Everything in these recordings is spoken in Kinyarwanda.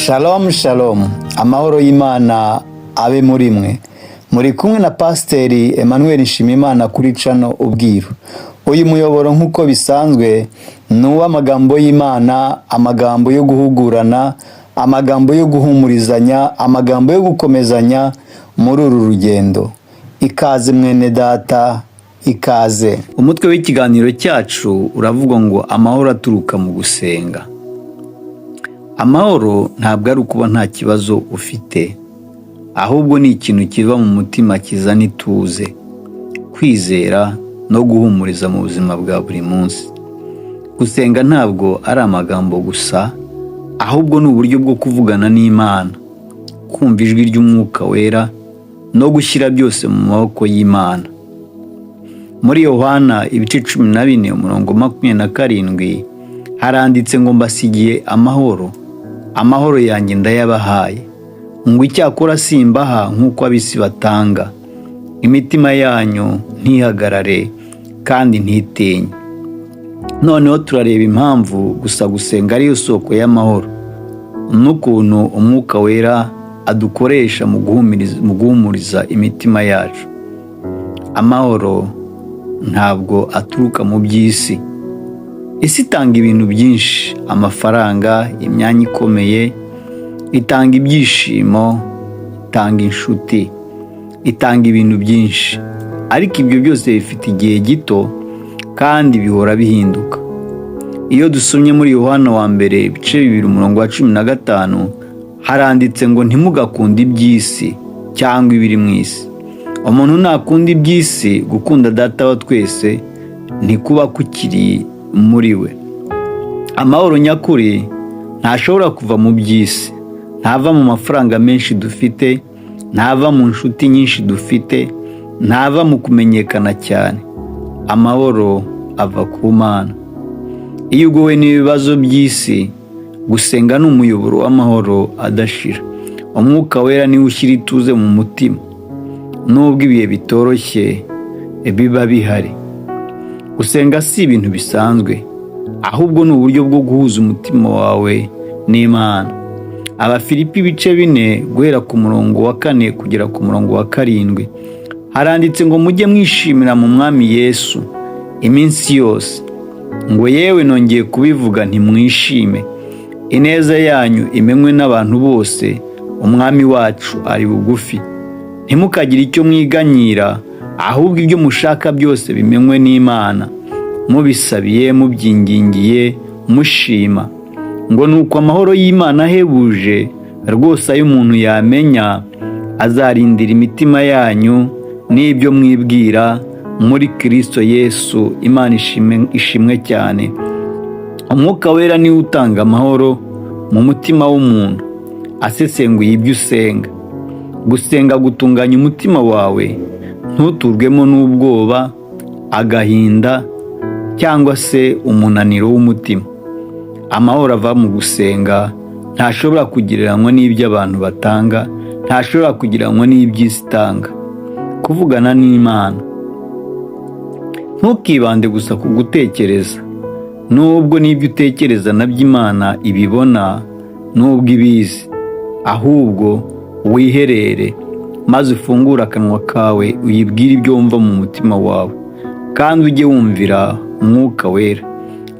Shalom shalom, amahoro y'Imana abe muri mwe. Muri kumwe na Pasiteri Emmanuel Nshimiyimana kuri channel Ubwiru. Uyu muyoboro, nk'uko bisanzwe, ni uw'amagambo y'Imana, amagambo yo guhugurana, amagambo yo guhumurizanya, amagambo yo gukomezanya muri uru rugendo. Ikaze mwene data, ikaze. Umutwe w'ikiganiro cyacu uravuga ngo amahoro aturuka mu gusenga. Amahoro ntabwo ari ukuba nta kibazo ufite, ahubwo ni ikintu kiva mu mutima kizana ituze, kwizera no guhumuriza mu buzima bwa buri munsi. Gusenga ntabwo ari amagambo gusa, ahubwo ni uburyo bwo kuvugana n'Imana, kumva ijwi ry'Umwuka Wera no gushyira byose mu maboko y'Imana. Muri Yohana ibice 14 umurongo 27 haranditse ngo: "Mbasigiye amahoro, amahoro yanjye ndayabahaye, ngo icyakora simbaha nk'uko ab'isi batanga. Imitima yanyu ntihagarare kandi ntitinye." Noneho turareba impamvu gusa gusenga ariyo soko y'amahoro n'ukuntu Umwuka Wera adukoresha mu guhumuriza imitima yacu. Amahoro ntabwo aturuka mu by'isi. Isi itanga ibintu byinshi: amafaranga, imyanya ikomeye, itanga ibyishimo, itanga inshuti, itanga ibintu byinshi, ariko ibyo byose bifite igihe gito kandi bihora bihinduka. Iyo dusomye muri Yohana wa mbere ibice 2 umurongo wa 15, haranditse ngo: "Ntimugakunde iby'isi cyangwa ibiri mu isi. Umuntu nakunda iby'isi, gukunda Data wa twese ntikuba kukiri muri we." Amahoro nyakuri ntashobora kuva mu by'isi, ntava mu mafaranga menshi dufite, ntava mu nshuti nyinshi dufite, ntava mu kumenyekana cyane. Amahoro ava ku Mana. Iyo ugowe n'ibibazo by'isi, gusenga ni umuyoboro w'amahoro adashira. Umwuka Wera niwe ushyira ituze mu mutima nubwo ibihe bitoroshye biba bihari. Gusenga si ibintu bisanzwe, ahubwo ni uburyo bwo guhuza umutima wawe n'Imana. Abafilipi ibice 4 guhera ku murongo wa 4 kugera ku murongo wa 7 haranditse ngo: "Mujye mwishimira mu Mwami Yesu iminsi yose, ngo yewe nongeye kubivuga ntimwishime. Ineza yanyu imenywe n'abantu bose. Umwami wacu ari bugufi. Ntimukagire icyo mwiganyira, ahubwo ibyo mushaka byose bimenywe n'Imana, mubisabiye, mubyingingiye, mushima, ngo nuko amahoro y'Imana ahebuje rwose ayo umuntu yamenya azarindira imitima yanyu n'ibyo mwibwira muri Kirisito Yesu." Imana ishimwe cyane. Umwuka Wera niwe utanga amahoro mu mutima w'umuntu asesenguye ibyo usenga. Gusenga gutunganya umutima wawe, ntuturwemo n'ubwoba, agahinda cyangwa se umunaniro w'umutima. Amahoro ava mu gusenga ntashobora kugereranywa n'ibyo abantu batanga, ntashobora kugereranywa n'iby'isi itanga. Kuvugana n'Imana: ntukibande gusa ku gutekereza, nubwo n'ibyo utekereza nabyo Imana ibibona, nubwo ibizi. Ahubwo wiherere maze ufungure akanwa kawe, uyibwire ibyo wumva mu mutima wawe, kandi ujye wumvira Umwuka Wera.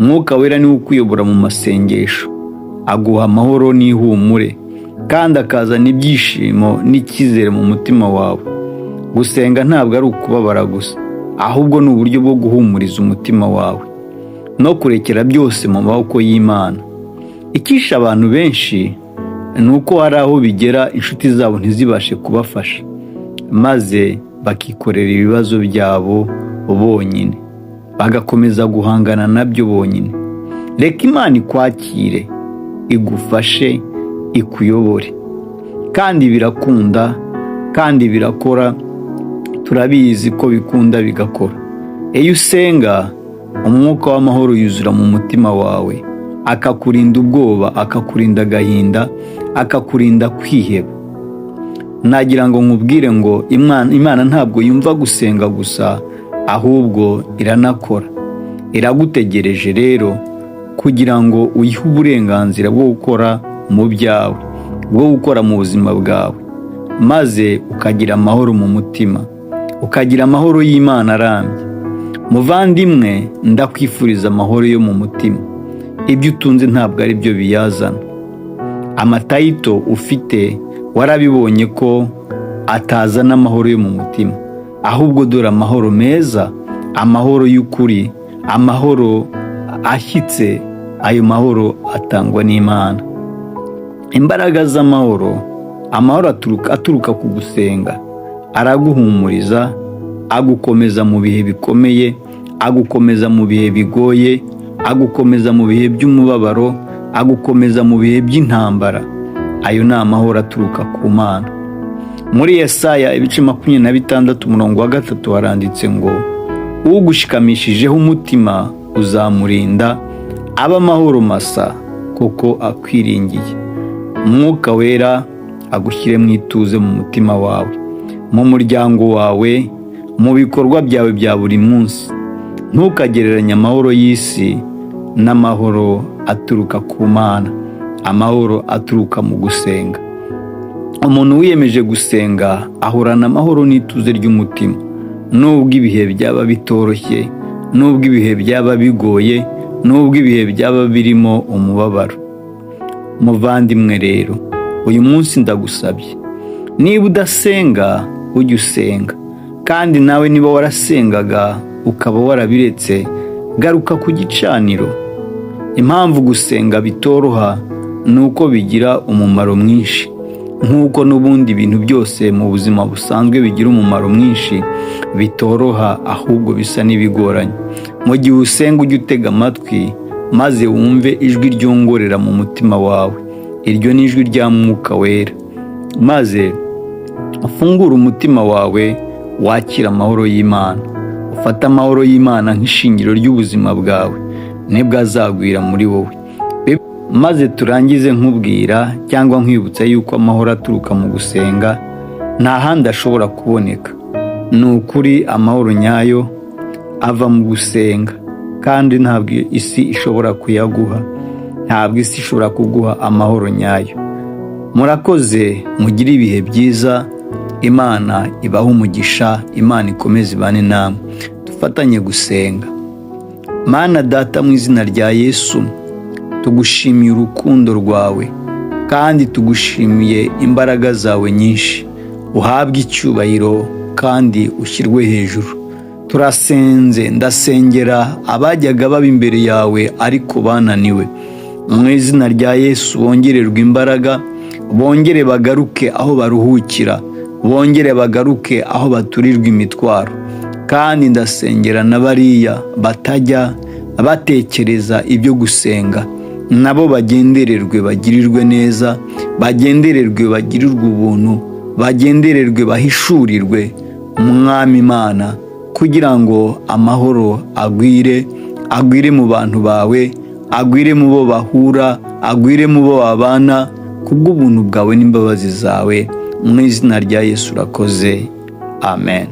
Umwuka Wera niwe ukuyobora mu masengesho, aguha amahoro n'ihumure kandi akazana ibyishimo n'icyizere mu mutima wawe. Gusenga ntabwo ari ukubabara gusa, ahubwo ni uburyo bwo guhumuriza umutima wawe no kurekera byose mu maboko y'Imana. Ikisha abantu benshi ni uko hari aho bigera inshuti zabo ntizibashe kubafasha, maze bakikorera ibibazo byabo bonyine, bagakomeza guhangana nabyo bonyine. Reka Imana ikwakire, igufashe, ikuyobore. Kandi birakunda kandi birakora, turabizi ko bikunda bigakora. Iyo usenga, umwuka w'amahoro yuzura mu mutima wawe, akakurinda ubwoba, akakurinda agahinda, akakurinda kwiheba. Nagira ngo nkubwire ngo Imana ntabwo yumva gusenga gusa, ahubwo iranakora. Iragutegereje rero kugira ngo uyihe uburenganzira bwo gukora mu byawe. bwo gukora mu buzima bwawe, maze ukagira amahoro mu mutima, ukagira amahoro y'Imana arambye. Muvandimwe, ndakwifuriza amahoro yo mu mutima. Ibyo utunze ntabwo ari byo biyazana. Amatitle ufite warabibonye ko atazana amahoro yo mu mutima, ahubwo dore amahoro meza, amahoro y'ukuri, amahoro ashyitse, ayo mahoro atangwa n'Imana. Imbaraga z'amahoro, amahoro aturuka ku gusenga, araguhumuriza, agukomeza mu bihe bikomeye, agukomeza mu bihe bigoye, agukomeza mu bihe by'umubabaro, agukomeza mu bihe by'intambara. Ayo ni amahoro aturuka ku Mana. Muri Yesaya ibice 26 umurongo wa 3 haranditse ngo: "Ugushikamishijeho umutima uzamurinda abe amahoro masa, kuko akwiringiye." Umwuka Wera agushyire mu ituze mu mutima wawe, mu muryango wawe, mu bikorwa byawe bya buri munsi. Ntukagereranye amahoro y'isi n'amahoro aturuka ku Mana, amahoro aturuka mu gusenga. Umuntu wiyemeje gusenga ahorana amahoro n'ituze ry'umutima, nubwo ibihe byaba bitoroshye, nubwo ibihe byaba bigoye, nubwo ibihe byaba birimo umubabaro. Muvandimwe rero, uyu munsi ndagusabye, niba udasenga ujye usenga, kandi nawe niba warasengaga ukaba warabiretse, garuka ku gicaniro. Impamvu gusenga bitoroha ni uko bigira umumaro mwinshi, nk'uko n'ubundi ibintu byose mu buzima busanzwe bigira umumaro mwinshi bitoroha, ahubwo bisa n'ibigoranye. Mu gihe usenga, ujye utega amatwi maze wumve ijwi ryongorera mu mutima wawe. Iryo ni ijwi rya Mwuka Wera, maze ufungure umutima wawe, wakire amahoro y'Imana. Ufate amahoro y'Imana nk'ishingiro ry'ubuzima bwawe, nibwo azagwira muri wowe. Maze turangize nkubwira cyangwa nkwibutsa yuko amahoro aturuka mu gusenga nta handi ashobora kuboneka. Ni ukuri, amahoro nyayo ava mu gusenga, kandi ntabwo isi ishobora kuyaguha, ntabwo isi ishobora kuguha amahoro nyayo. Murakoze, mugire ibihe byiza. Imana ibahe umugisha, Imana ikomeze ibane namwe. Dufatanye gusenga. Mana Data, mu izina rya Yesu, tugushimiye urukundo rwawe kandi tugushimiye imbaraga zawe nyinshi. Uhabwe icyubahiro kandi ushyirwe hejuru. Turasenze, ndasengera abajyaga baba imbere yawe ariko bananiwe. Mu izina rya Yesu bongererwe imbaraga, bongere bagaruke aho baruhukira, bongere bagaruke aho baturirwa imitwaro. Kandi ndasengera na bariya batajya batekereza ibyo gusenga, nabo bagendererwe, bagirirwe neza, bagendererwe, bagirirwe ubuntu, bagendererwe, bahishurirwe Umwami Imana, kugira ngo amahoro agwire, agwire mu bantu bawe, agwire mu bo bahura, agwire mu bo babana, kubw'ubuntu bwawe n'imbabazi zawe. Mu izina rya Yesu urakoze, amen.